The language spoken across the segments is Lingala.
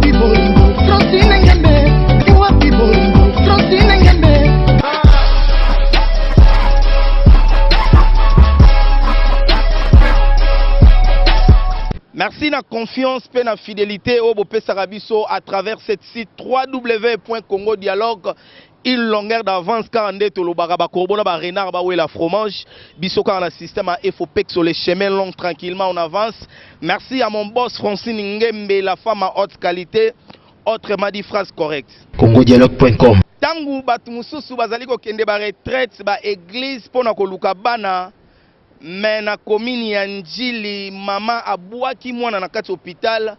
Wapi bolingo Francine Ngembe Wapi bolingo Francine Ngembe. Merci na confiance pe na fidelite oyo bopesaka biso à travers cette site www.congodialogue une longueur d'avance kaka nde tolobaka ba corbeau na ba renard bawela fromage biso kaka na système ya efopexo le chemin long tranquillement on avance. Merci à mon boss Francine Ngembe la femme à haute qualité autrement dit phrase correcte. Congodialogue.com. Tangu bato mosusu bazali kokende ba retraite ba eglise mpo na koluka bana mais na commune ya Ndjili mama abwaki mwana na kati hopital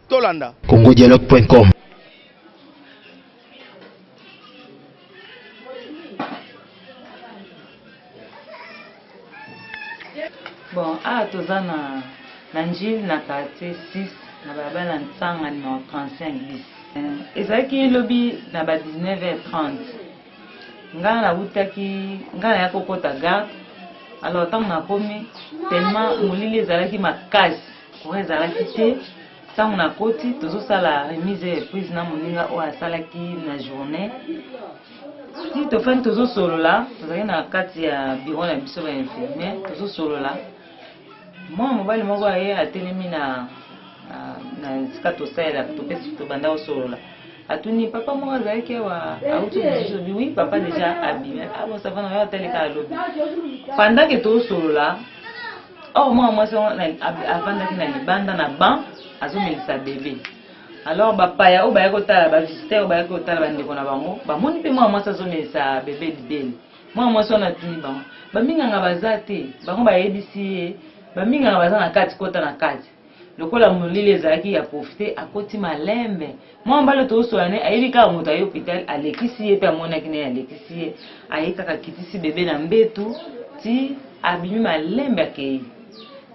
tolanda. Congodialogue.com. Bon, awa toza na na Ndjili na quartier 6 na balabala Nsanga numero 35 bis. Ezalaki lobi na ba 19h30. Nga nawutaki nga naya kokota garde alors ntango nakomi tellement molili ezalaki makasi courant ezalaki te ntango nakoti tozosala remise et reprise na moninga oyo asalaki na journée ti tofandi tozosolola tozalaki na kati ya bureau na biso ba infirmière tozosolola mwana mobali moko aye atelemi na na esika tosalela topesi tobanda kosolola atuni papa moko azalaki awa auti mosusu alobi oui papa deja abimi ah bon ça va na yo ataleka alobi pendant que tosolola or mwana mwasi avandaki na libanda na banc azomelisa bebe alors bapaya oyo bayaki kotala bavisiteur oyo bayaki kotala bandeko na bango bamoni mpe mwana mwasi azomelisa bebe libele mwana mwasi wana atuni bango baminganga baza te bango bayebisi ye baminganga baza na kati kota na kati lokola molili ezalaki ya profite akoti malembe mwa mobali oyo tozosola ne ayebi kaka moto aye hôpital alekisi ye mpe amonaki naye alekisi ye aye kaka akitisi bebe na mbetu ti abimi malembe akei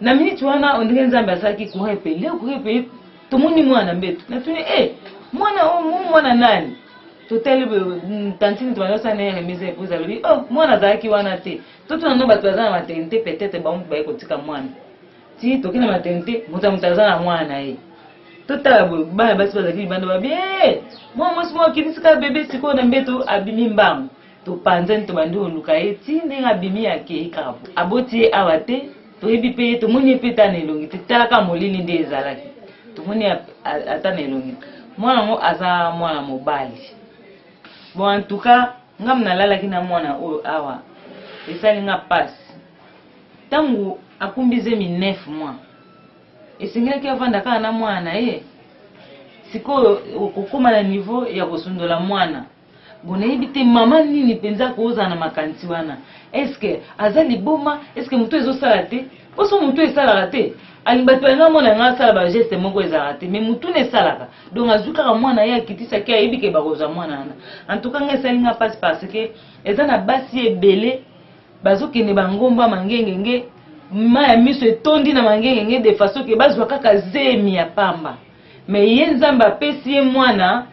na miniti wana ondenge nzambe asalaki courant epeli courant epeli tomoni mwana na mbetu natuni e eh, mwana oyo mwana nani totali tantine tobanda osala naye remise epouse alobi oh mwana azalaki wana te totuna no bato baza na maternité peut-être bango baye kotika mwana ti toke na maternité moto ya moto aza na mwana na ye totala boye bana basi bazalaki libanda babi eh, mwana mwasi moko akitisi kaka bebe sikoyo na mbeto abimi mbangu topanzani tobandi koluka ye ti ndenge abimi akei kaka boye aboti ye awa te toyebi mpe ye tomoni ye mpe ata na elongi te tala kaka molili nde ezalaki tomoni ata na elongi mwana yango aza mwana mobali bon en tout cas ngam nalalaki na mwana oyo awa esali nga mpasi Ntango akumbi zemi 9 mois, esengelaki avanda kaka na mwana na ye. Sikoyo okokoma na niveau ya kosundola mwana. Bon, nayebi te mama nini mpenza akozala na makanisi wana. Est-ce que aza liboma? Est-ce que moto ezosala te? Mpo so moto esalaka te, alingi bato balinga mona nga asala ba geste moko ezalaka te, mais motu na esalaka. Donc azwi kaka mwana ye akitisaki, ayebi ke bakozwa mwana wana. En tout cas nga esali nga mpasi parce que eza na basi ebele Bazokende ba ngomba mangengenge, mayi ya miso etondi na mangengenge de façon que bazwa kaka zemi ya pamba. Mais ye Nzambe apesi ye mwana,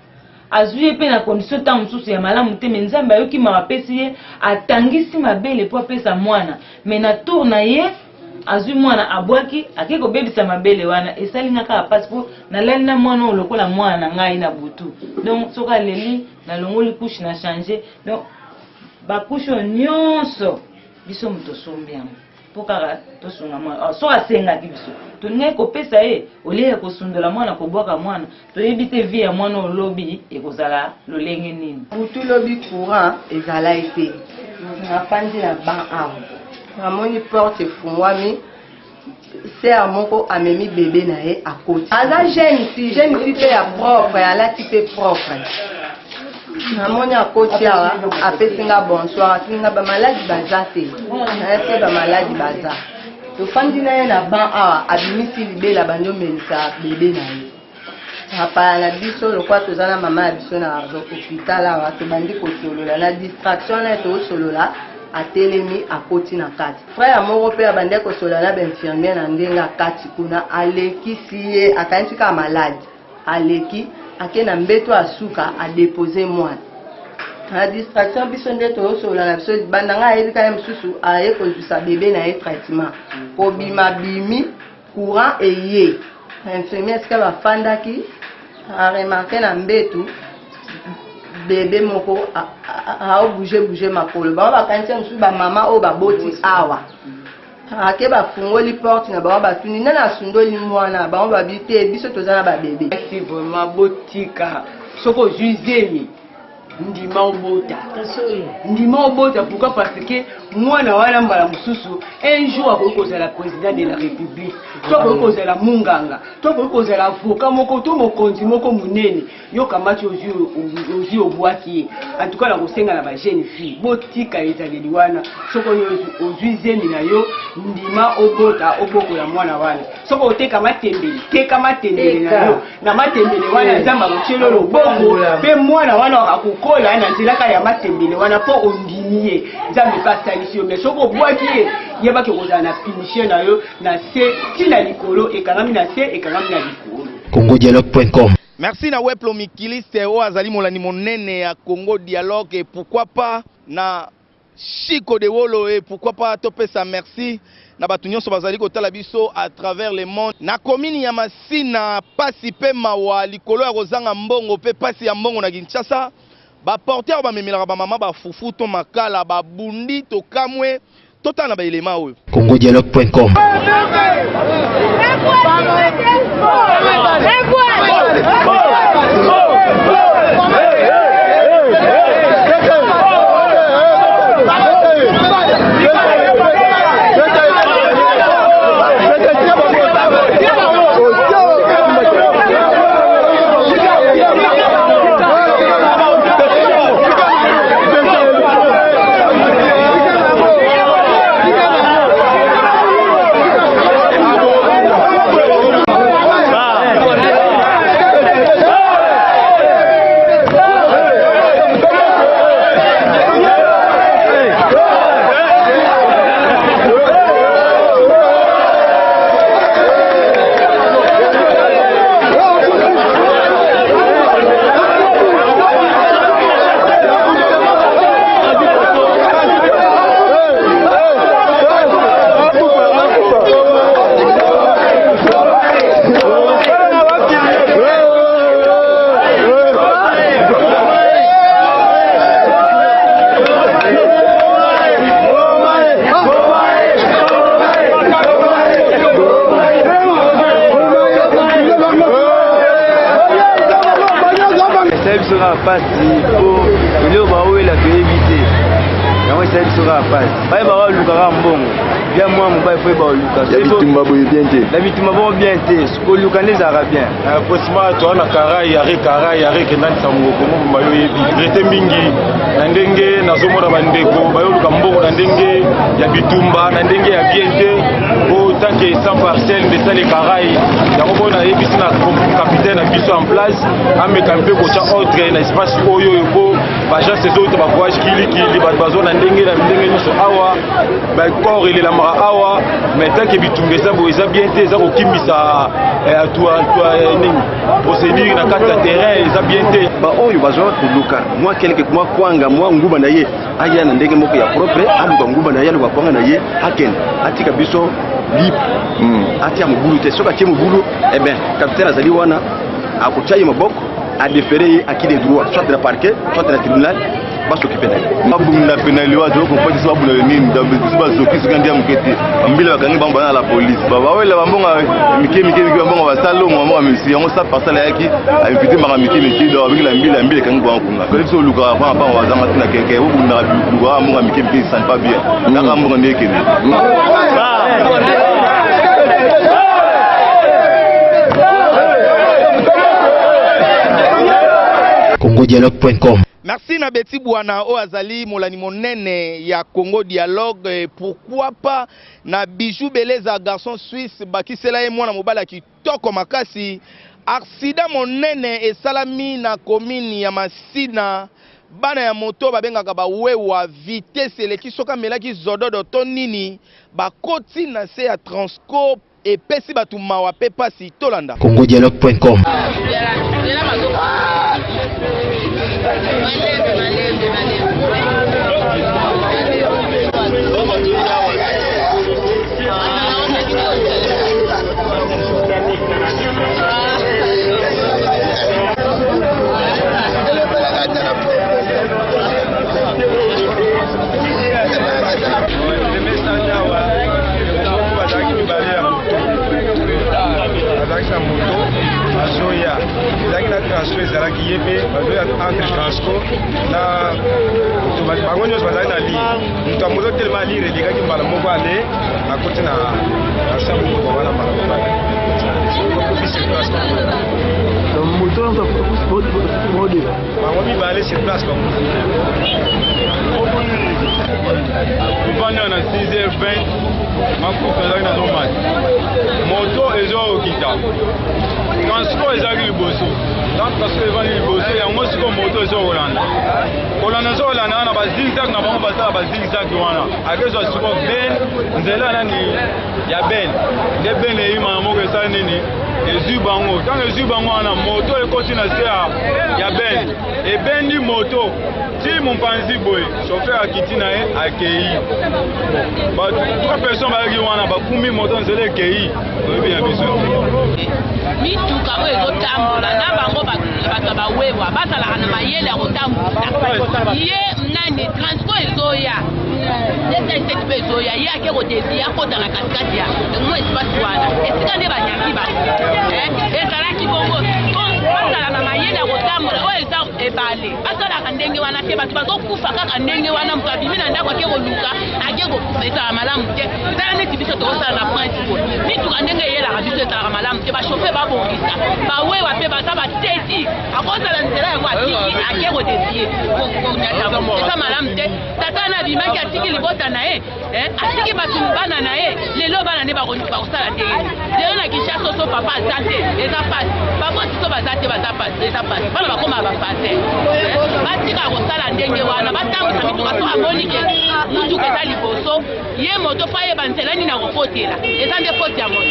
azwi ye mpe na condition ntango mosusu ya malamu te, mais Nzambe ayoki mawa apesi ye, atangisi mabele mpo apesa mwana. Mais na tour na ye, azwi mwana abwaki, ake kobebisa mabele wana. Esali nga kaka pasi mpo nalali na mwana oyo lokola mwana na ngai na butu. Donc soki aleli, nalongoli couche na changer. Donc Ba couche oyo nionso biso moto tosombi yango mpo kaka tosunga mwana. Oh, soki asengaki biso tolingaki kopesa ye olie ya kosundola mwana kobwaka mwana. Toyebi te vie ya mwana oyo lobi ekozala lolenge nini. Butu lobi courant ezalaki te, nafandi na banc awa namoni porte efungwami Sœur moko amemi bebe na ye akoti. Aza jeune fille, jeune fille pe ya propre, alati pe propre. Namoni akoti awa, apesi nga bonsoir, atuni nga ba maladi baza te. Naye ba maladi baza. Tofandi na ye na banc awa, abimisi libela abandi omelisa bebe na ye. Bapaya na biso lokola toza na mama ya biso na hopital awa tobandi kosolola na distraction wana tosolola atelemi akoti na kati frère moko mpe abandaki kosolola na bainfirmière na ndenge akati kuna alekisi ye akanisi kaka maladi aleki ake na mbeto asuka adepose mwana na distraction biso nde tozosolola na biso libanda ngai ayebi kaka ye mosusu aye kozwisa bebe na ye traitement kobima bimi Courant eye, ba infirmiers esika bafandaki Aremarquer na mbetu bebe moko aobouge bouge makolo. Bango bakanisi mosusu bamama oyo baboti awa. Ake bafungoli porte na bango, batuni nani asundoli mwana. Bango babi te, biso toza na babebe. Kasi vraiment botika, soki ozwi zemi, ndima obota, ndima obota. Pourquoi? Parce que mwana wana, mbala mosusu un jour akoki kozala président de la République, to akoki kozala munganga, to akoki kozala avocat moko, to mokonzi moko monene. Yo kamati, ozwi, obwaki ye. En tout cas, na kosenga na bajeune fille, botika ezaleli wana. Soki oyo ozwi zemi na yo, ndima obota, obokola mwana wana. Soki oteka matembele, teka matembele na yo. Na matembele wana, Nzambe akotiela loboko, mpe mwana wana akokola na nzelaka ya matembele wana, mpo ondimi ye. Nzambe mpe asalisi yo. Mais soki obwaki ye, yebaki okozala na punition na yo na se ntina likolo, ekangami na se, ekangami na likolo. congodialogue.com. Merci na Weplo Mikiliste oyo azali molandi monene ya Congo Dialogue, et pourquoi pas na Chico de Wolo, et pourquoi pas topesa merci na bato nyonso bazali kotala biso à travers le monde. Na commune ya Masina, pasi mpe mawa likolo ya kozanga mbongo mpe pasi ya mbongo na Kinshasa. Baporteur bamemelaka bamama bafufu to makala, babundi. Tokamwe, totala na baelema oyo. congodialogue.com. Esali biso kaka mpasi, po eloko bawela toyebi te. Yango esali biso kaka mpasi. Bayeba baluka kaka mbongo bien. Mwa mobali fo yeba oluka. Ya bitumba boye bien te. Na bitumba bongo bien te, koluka nde ezalaka bien. Posima toza na Karai are, Karai are ekendani sango Kongo boma. Yo oyebi regret mingi na ndenge nazomona bandeko bayoluka mbongo na ndenge ya bitumba, na ndenge ya bien te, po tant que sans parcelle nde esali Karai yango. Mpo nayebisi na capitaine na biso en place, ameka mpe kotya ordre na espace oyo oyo, po baagence ezouta bavoyage kilikili, bato bazwa na ndenge na ndenge nyonso awa, bacorps elelamaka awa. Mais tant que bitumba eza boye, eza bien te, eza kokimisa nini, procédure na kati ya terrain, eza bien te. Baoyo bazwa koluka mwa quelque, mwa kwanga, mwa nguba na ye, aya na ndenge moko ya propre, aluka nguba na ye, aluka kwanga na ye, akende, atika biso libre, atia mobulu te. Soki atie mobulu, eh ben capitaine azali wana, akotia ye maboko, adéférer ye à qui de droit, soit na parquet, soit na tribunal, basokipe na ye. Babunda pena liwa, tokokompa biso babunda nini, biso bazoki soki ndi ya moke te. Bambila bakangi bango, bana la police bawela bambongo mike mike mike, bambongo basalongo, bambongo misi yango sa parcelle ayaki ainvite mbaka mike mike. Donc abengela mbila, mbila ekangi bango kuna. Koli biso olukaka mpanga mpango, bazanga ntina keke, obundaka, lukaka mbongo mike mike, ça pas bien, kaka mbongo nde ekende. congodialogue.com. Merci na Beti Bwana oyo azali molandi monene ya Congo Dialogue, et pourquoi pas na Bijou Beleza, garçon suisse, bakisela ye mwana mobali ya kitoko makasi. Accident monene esalami na commune ya Masina. Bana ya moto babengaka bawewa, vitesse eleki, soki amelaki zododo to nini, bakoti na se ya Transco. Epesi bato mawa mpe pasi. Tolanda. congodialogue.com. azoya ezalaki na transco ezalaki ye mpe bazoya entre transco na bango nyonso bazalaki na lire moto ya moto telema alire elekaki mbala moko ale akoti na chambre moko wana mbala moko bakufi sur place. Bango mibale sur place bakufi. Kovanda na 6h20, makuta azalaki na nomade, moto ezokita, transport ezalaki liboso. Donc transport evandi liboso yango, sikoyo moto ezokolanda kolanda, ezokolanda wana bazigzag na bango, basala bazigzag wana, akezwa sikoyo ben nzela nani ya ben nde ben eyima moko esali nini, ezwi bango. Ntango ezwi bango wana, moto ekoti na se ya ben, ebendi moto ti mopanzi boye. Chauffeur akiti na ye, akei. Bato trois personnes bayaki wana, bakumi moto, nzela ekei, toyebi ya biso te. Mituka oyo ezotambola na bango, bato ya bawewa bazalaka na mayele ya kotambusa. Ye nani, transport ezoya, dsl mpe ezoya, ye ake kodévier, akota na katikati ya mwa espace wana, esika nde banyaki bato. Ezalaki bongo. Bazala na mayele ya kotambola. Oyo eza ebale, basalaka ndenge wana te. Bato bazokufa kaka ndenge wana. Moto abimi na ndako, ake koluka, ake kokufa, ezala malamu te. Ezala neti biso tokosala na prince boye, mituka ndenge eyelaka biso ezalaka malamu te. Bachauffeur babongisa, bawewa mpe baza bateti, akozala nzela yango, atiki, ake kodévier konyata, eza malamu te. Tata na abimaki, atiki libota na ye, atiki bato, bana na ye. Lelo bana nde bakosala te. Lelo na Kinshasa, so papa aza te, eza pasi. Baboti so baza te, baza pasi, eza pasi. Bana bakóma bafase. Batika kosala ndenge wana, batambwisa mituka. So amoni ke mutuka eza liboso ye, moto fo ayeba nzela nini akokotela. Eza nde faute ya moto.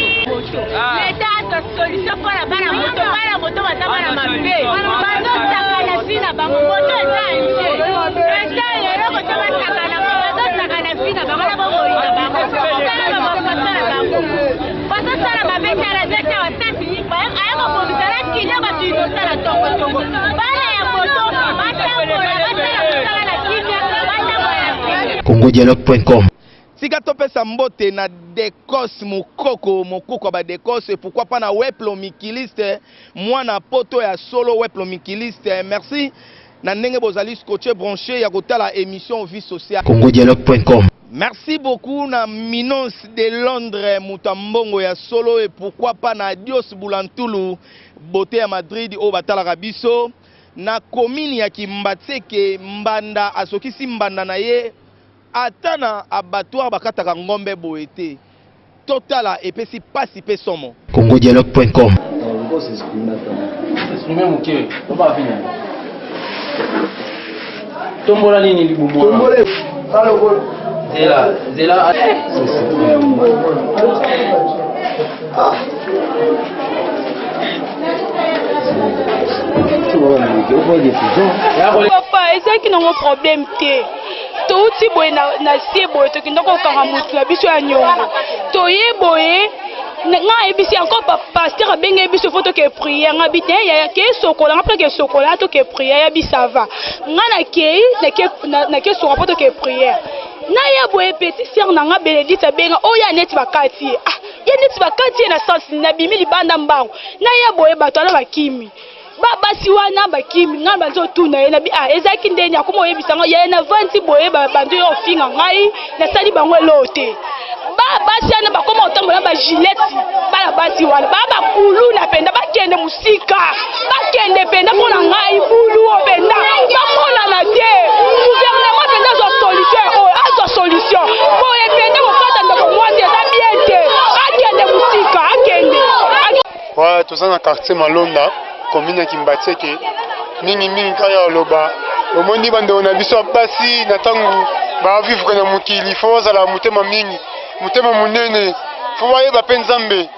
Leta azwa solution mpona bana moto. Bana moto baza bana mabe, bazosakana vie na bango. Moto eza nje, eza eloko te, basakana, bazosakana vie na bango na bomoi na bango. Tala bamafaso na bango, bazosala mabe. Tala zete wasasi aya kobongisa na kinya bato inosala tongotongo. Bana ya moto batambola, basala mosala na kimia, batambola na kimia. congodialogue.com. Tika topesa mbote na Decos Mokoko, mokoko ya badecos, et pourquoi pas na Weplo Mikiliste, mwana poto ya solo. Weplo Mikiliste, merci na ndenge bozali scotché, branché ya kotala émission Vie Sociale. congodialogue.com. Merci beaucoup na Minos de Londres, moto ya mbongo ya solo, et pourquoi pas na Adios Bulantulu, beauté ya Madrid, oyo batalaka biso na commune ya Kimbatseke. Mbanda azokisi mbanda na ye, ata na abattoir bakataka ngombe boye te. Totala, epesi pasi mpe somo. congodialogue.com. Exprime moke, oba vina. Tombola nini libumu wana? Zela, zela. Papa, ezalaki nango problème te. Touti boye na sie boye, tokenda kokanga motu na biso ya niongo. Toye boye, nga ayebisi encore pasteur, abenge biso, fo toke prière. Nga bi te, yaya, ke sokola nga mpo toke sokola, toke prière. Ya bi ça va. Nga nakei, nake sokola mpo toke prière. Naya boye, petit sœur na nga Benedicte abenga oyo ya neti bakati ye. Ah, ye neti bakati ye na sens, nabimi libanda mbango. Naya boye, bato wana bakimi, basi wana bakimi. Ngai bazotuna ye, nabi ah, ezalaki ndeni? Akoma oyebisa ngo, yaya, navandi boye, bandu yo ofinga ngai, nasali bango eloo te. Basi wana bakoma kotambola na bagilete. Bana basi wana baa bakuluna mpenza, bakende mosika, bakende mpenza. Mpo na ngai, bulu oyo mpenza bamonana te. Gouvernement mpenza azwa solution oyo, azwa solution boye mpenza. Kokata ndeko mwasi eza bien te. Akende mosika, akende. Ouais, toza na quartier Malonda, commune ya Kimbatseke. Mingimingi kaka ya koloba, omoni bandeko na biso ya basi, na ntango bavivre na mokili, fo bazala motema mingi, motema monene, fo bayeba mpe Nzambe,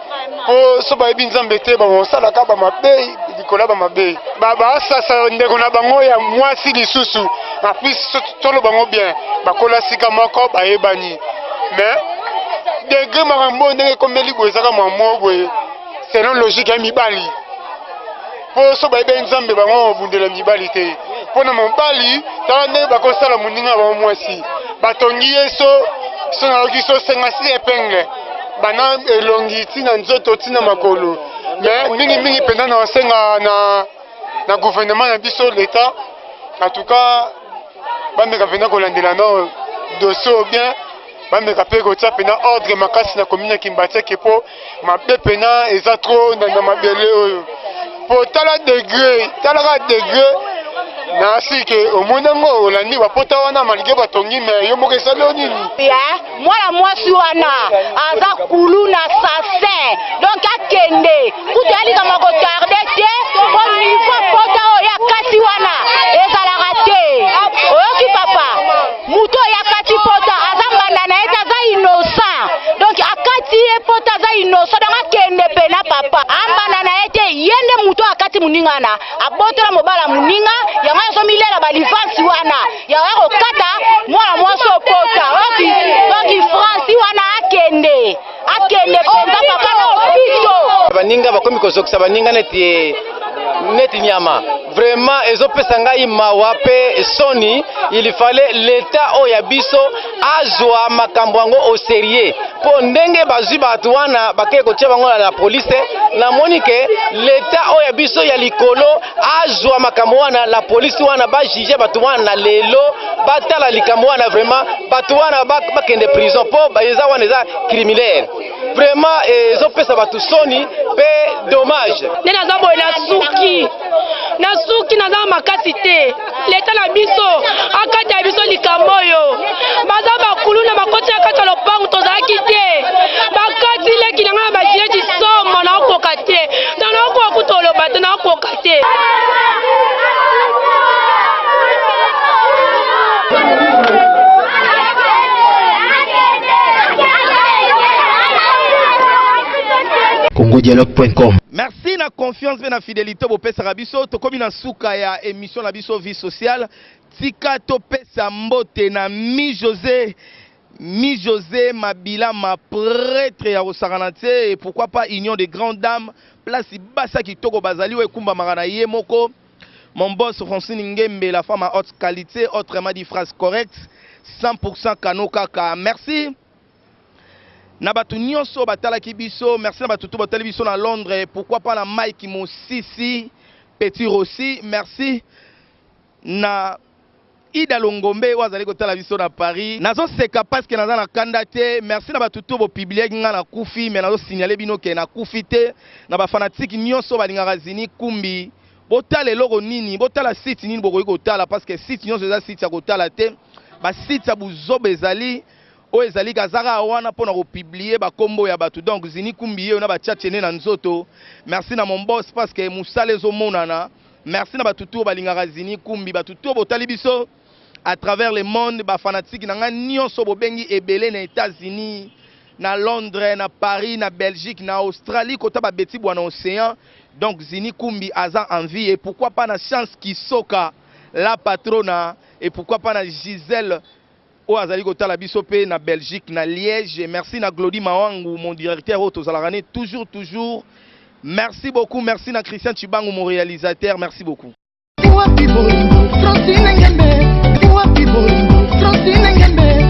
mpo so bayebi Nzambe te, bakosalaka bamabe likolo ya bamabe. Basasa ndeko na bango ya mwasi lisusu. En plus, tolo bango bien, bakola sika moko, bayebani. Mais degré makambo oyo ndenge ekomeli boye, ezaka mwa mo boye selon logique ya mibali, mpo so bayebi Nzambe, bango babundela mibali te. Mpo na mobali, tala ndenge bakosala moninga ya bango mwasi, batongi ye so so, nayoki so senga si epingle bana elongi, ntina nzoto, ntina makolo. Mais mingimingi mpenza na osenga na, na gouvernement na biso l'État, en tout cas bameka mpenza kolandela no dossier oyo bien, bameka mpe kotia mpenza ordre makasi na commune ya Kimbanseke mpo mabe mpenza eza trop na, na mabele oyo. Mpo tala degre, tala kaka degre na sike omoni yango olandi bapota wana malgre batongi me yo moko esali yo nini? Mwana mwasi wana aza kuluna assassin donc akende kutu ya likambo ya kotarde te po niveau pota oyo akati wana ezalaka te oyoki papa moto oyo akati pota aza mbanda na ye te aza innocent donc akati ye pota aza innocent donc akende pena papa ambanda na ye te ye nde moto oyo akati moninga wana abotola mobala moninga yango azomilela balivansi wana yango akokata mwana mwasi opota oki donki franci wana akende akende mpenza papa na opito baninga bakomi kozokisa baninga neti neti nyama vraiment ezopesa ngai mawa mpe soni. Il fallait l'etat oyo ya biso azwa makambo yango au sérieux mpo ndenge bazwi bato wana bakei kotia bango na la police. Namoni ke l'etat oyo ya biso ya likolo azwa makambo wana, la police wana bajuge bato wana lelo, batala likambo wana vraiment, bato wana bakende prison mpo eza wana eza criminel vraiment, ezopesa bato soni mpe dommage. Nde naza boye nasuki nasuki naza na makasi te. Leta na biso akata ya biso likambo oyo. Baza bakuluna bakoti na kati ya lopango, tozalaki te, bakati leki na ngai na bajileti somo, naokoka te, na naokoka kuta oloba te, naokoka te. congodialogue.com. Merci na confiance mpe na fidelité bopesaka biso. Tokomi na suka ya émission na biso Vie Sociale. Tika topesa mbote na Mi José, Mi José Mabila, ma prêtre ya kosakana te, et pourquoi pas Union des grandes dames, place basa kitoko bazali oyo ekumbamaka na ye moko. Mon boss Francine Ngembe, la femme à haute qualité, autrement dit phrase correcte, 100% kano kaka. Merci na bato nyonso batalaki biso, merci na bato to batali biso na Londres, pourquoi pas na Mike Mosisi, Petit Rossi, merci na Ida Longombe oyo azali kotala biso na Paris. Nazoseka parce que naza na kanda te. Merci na bato to bopubliaki nga nakufi, mais nazosignaler bino ke nakufi te. Na ba fanatiques nyonso balingaka Zini Kumbi, botala eloko nini, botala site nini bokoki kotala, parce que site nyonso eza site ya kotala te. Ba site ya buzoba ezali oyo ezali kazaka wana pona ko publier ba kombo ya batu. Donc Zini Kumbi yeyo na ba tchatchene na nzoto. Merci na mon boss parce que musala ezo monana. Merci na batu tout balingaka Zini Kumbi, batu tout botali biso à travers le monde, ba fanatiques na nga nyonso bobengi ebele na États-Unis, na Londres, na Paris, na Belgique, na Australie, kota ba beti bwana océan. Donc Zini Kumbi aza en vie, et pourquoi pas na Chance Kisoka la patrona, et pourquoi pas na Gisèle oyo azali kotala biso pe na Belgique na Liège. Merci na Glody Mawangu, mon directeur oyo tozalaka ne toujours toujours. Merci beaucoup, merci na Christian Chibangu mon réalisateur, merci beaucoup. Wapi bolingo Francine Ngembe, wapi bolingo Francine Ngembe.